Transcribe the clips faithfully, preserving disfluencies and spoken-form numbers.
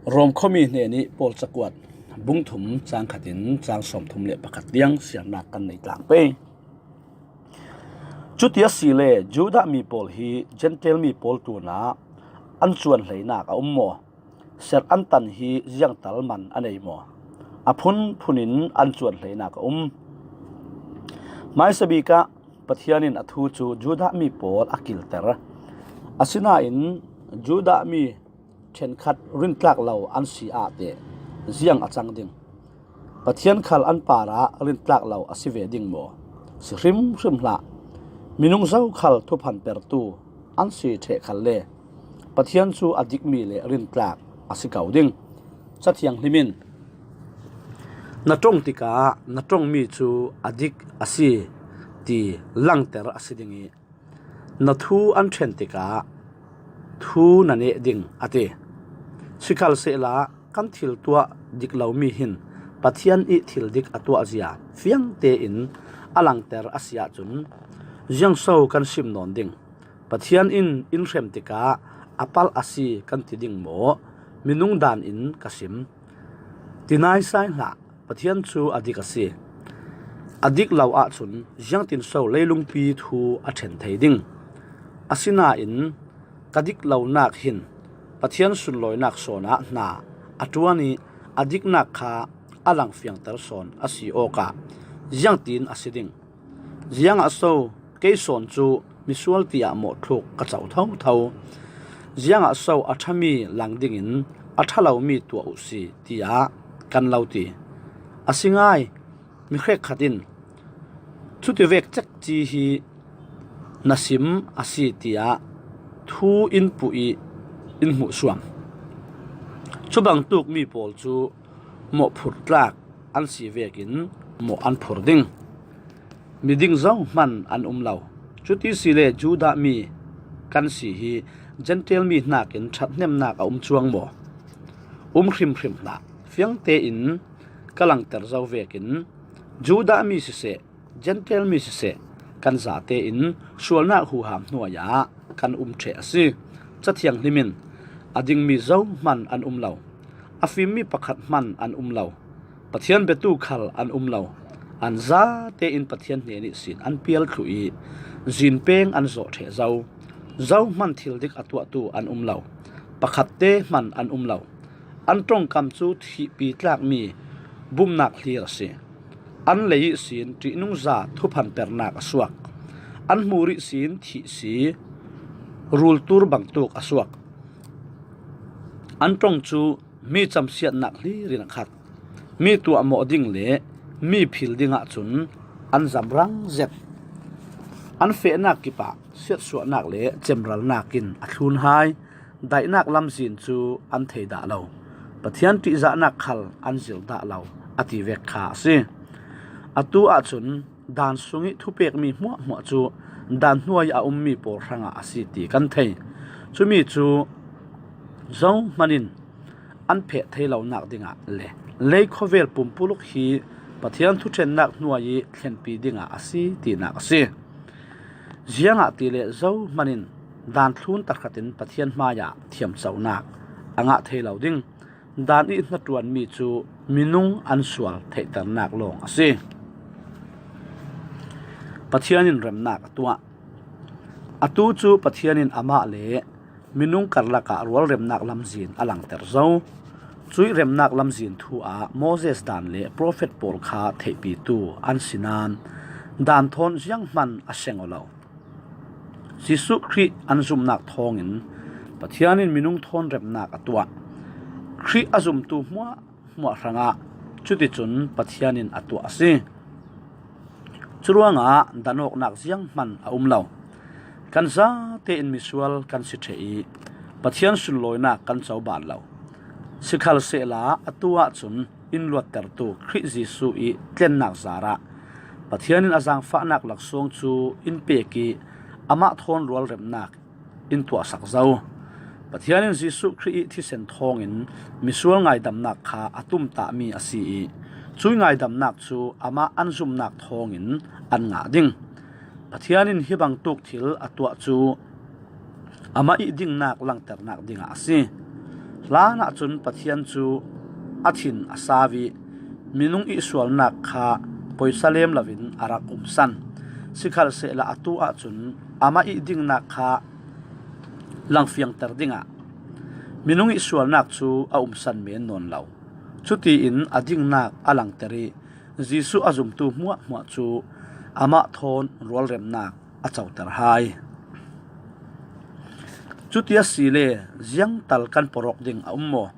Rom khuami hnenih Paul cakuat bung thum cang khatin cang sawmthum le pakhat tiang siarnak kan nei tlang pei. Cuti a si le Judah mi pawl hi Gentile mi pawl tlunah an cuanhleinak a um maw? Serh an tan hi ziangtal man a nei maw? A phunphunin an cuanhleinak a um. Hmaisabik ah Pathian in a thu cu Judah mi pawl a kilter. Asinain Judah mi ṭhenkhat rintlak lo an si ah teh ziang a cang ding? Pathian khal an parah rintlak lo a si ve ding maw? Si hrimhrim hlah. Minung zo khal thuphan pertu an si ṭheh khal le Pathian cu a dikmi le rintlak a si ko ding. Cathiang hlim in na ṭong tikah na ṭongmi cu a dik a si ti langter a si ding ih, na thu an ṭhen tikah thu na neh ding a ti. Sikhalsehla kan thil tuah dik lomi hin Pathian ih thil dik a tuahzia fiang tein a langter a si ahcun ziangso kan sim nawn ding? Pathian in in hrem tikah a palh a si kan ti ding maw? Minung dan in ka sim. Ti naisai hlah, Pathian cu a dik a si. A dik lo ahcun ziangtinso leilungpi thu a ṭhen thei ding? Asinain ka dik lonak hin Pathian sunlawinak sawnah hna a ṭuan ih a diknak kha a langfiangter sawn a si awkah ziangtin a si ding? Ziangah so kei sawn cu misual tiah mawhthluk ka co thotho? Ziangah so a ṭhami lang dingin a ṭha lomi tuah uhsi tiah kan lo ti? A si ngai, mi hrekkhat in cuti vek cekci hi na sim a si tiah thu in puh ih in hmuhsuam. Cubangtuk mi pawl cu mawhphurh tlak an si vekin mawh an phur ding. Miding zohman an um lo. Cuti si le Judah mi kan si hi Gentile mi hnakin ṭhathnemnak a um cuang maw? Um hrimhrim hlah. Fiang tein ka langter zo vekin Judah mi siseh, Gentile mi siseh, kan zate in sualnak huham hnuai ah kan um ṭheh a si. Cathiang hlim in a dingmi zohman an um lo. A fimmi pakhat hman an um lo. Pathian biatu khal an um lo. An zate in Pathian hnen ihsin an pial thluh ih zin peng an zawh ṭheh zo. Zohman thil dik a tuahtu an um lo. Pakhat te hman an um lo. An ṭongkam cu thihpi tlakmi bumnak hlir a si. An lei ihsin ṭihnungza thuphan pernak a suak. An hmur ihsin thihsi rultur bangtuk a suak. An ṭong cu mi camsiatnak hlir in a khat. Mi tuahmawh ding le mi phil ding ahcun an zamrang zet. An fehnak kipah siatsuahnak le cemralnak in a thlun hai. Daihnak lamzin cu an thei dah lo. Pathian ṭihzahnak khal an zilh dah lo, a ti vek kha a si. Atu ahcun dan sungih thupekmi hmuahhmuah cu dan hnuai a ummi pawl hrangah a si ti kan thei. Cumi cu zohman in an pheh thei lonak dingah le lei khuavel pumpuluk hi Pathian thuṭhennak hnuai ih thlenpi dingah a si tinak a si. Ziangahtile zohman in dan thlun takhatin Pathian hmaiah thiamconak a ngah thei lo ding. Dan ih hnaṭuanmi cu minung an sual theihternak lawng a si. Pathian in remnak a tuah. Atu cu Pathian in amah le minung karlak ah rualremnak lamzin a langter zo. Cuih remnak lamzin thu ah Moses dan le profet pawl kha theihpitu an si nain dan thawn zianghman a seng aw lo. Jesuh Khrih an zumhnak thawngin Pathian in minung thawn remnak a tuah. Khrih a zumtu hmuahhmuah hrangah cuticun Pathian in a tuah a si. Curuangah danawknak zianghman a um lo. Kan zate in misual kan si ṭheh ih Pathian sunlawinak kan coban lo. Sikhalsehla atu ahcun in luattertu Khrih Jesuh ih tlennak zarah Pathian in a zaangfahnak laksawng cu in pek ih amah thawn rualremnak in tuahsak zo. Pathian in Jesuh Khrih ih thisen thawngin misual ngaidamnak kha a tumtahmi a si ih cuih ngaidamnak cu amah an zumhnak thawngin an ngah ding. Pathian in hi bangtuk thil a tuah cu amah ih dingnak langternak dingah a si. Hlanah cun Pathian cu a thin a sau ih minung ih sualnak kha poisa lem loin a rak umsan. Sikhalsehla atu ahcun amah ih dingnak kha langfiangter dingah minung ih sualnak cu a umsan men nawn lo. Cutiin a dingnak a langter ih Jesuh a zumtu hmuahhmuah cu amah thawn rualremnak a coter hai. Cuti asile ziangtal kan pawrok ding a um maw?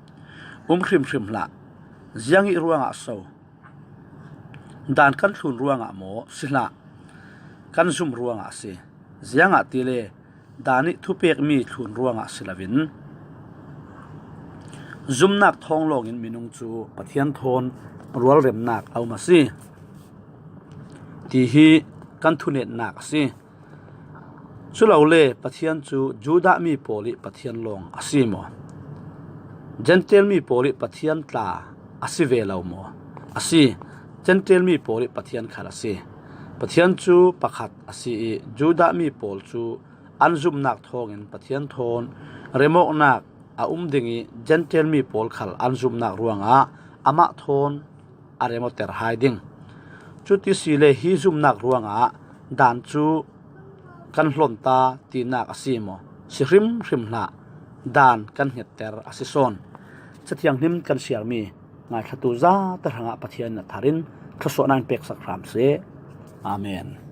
Um hrimhrim hlah. Ziang ih ruangah so? Daan kan thlun ruangah maw? Si hlah. Kan zum ruangah a si. Ziangahtile daan ih thupekmi thlun ruangah si loin zumnak thawng lawngin minung cu Pathian thawn rualremnak a um a si ti hi kan thunetnak a si. Culole Pathian cu Judah mi pawl ih Pathian lawng a si maw? Gentile mi pawl ih Pathian tla a si ve lo maw? A si. Gentile mi pawl ih Pathian khal a si. Pathian cu pakhat a si ih Judah mi pawl cu an zumnak thawngin Pathian thawn remawknak a um ding ih Gentile mi pawl khal an zumnak ruangah amah thawn a remawter hai ding. Cuti sile hi zumnak ruangah daan cu kan hlonta tinak a si maw? Si hrimhrim hlah. Daan kan hngetter a si sawn. Cathianghlim kan siarmi ngaithlatu zate hrangah Pathian in a thar in thluasuahnak in peksak hram seh. Amen.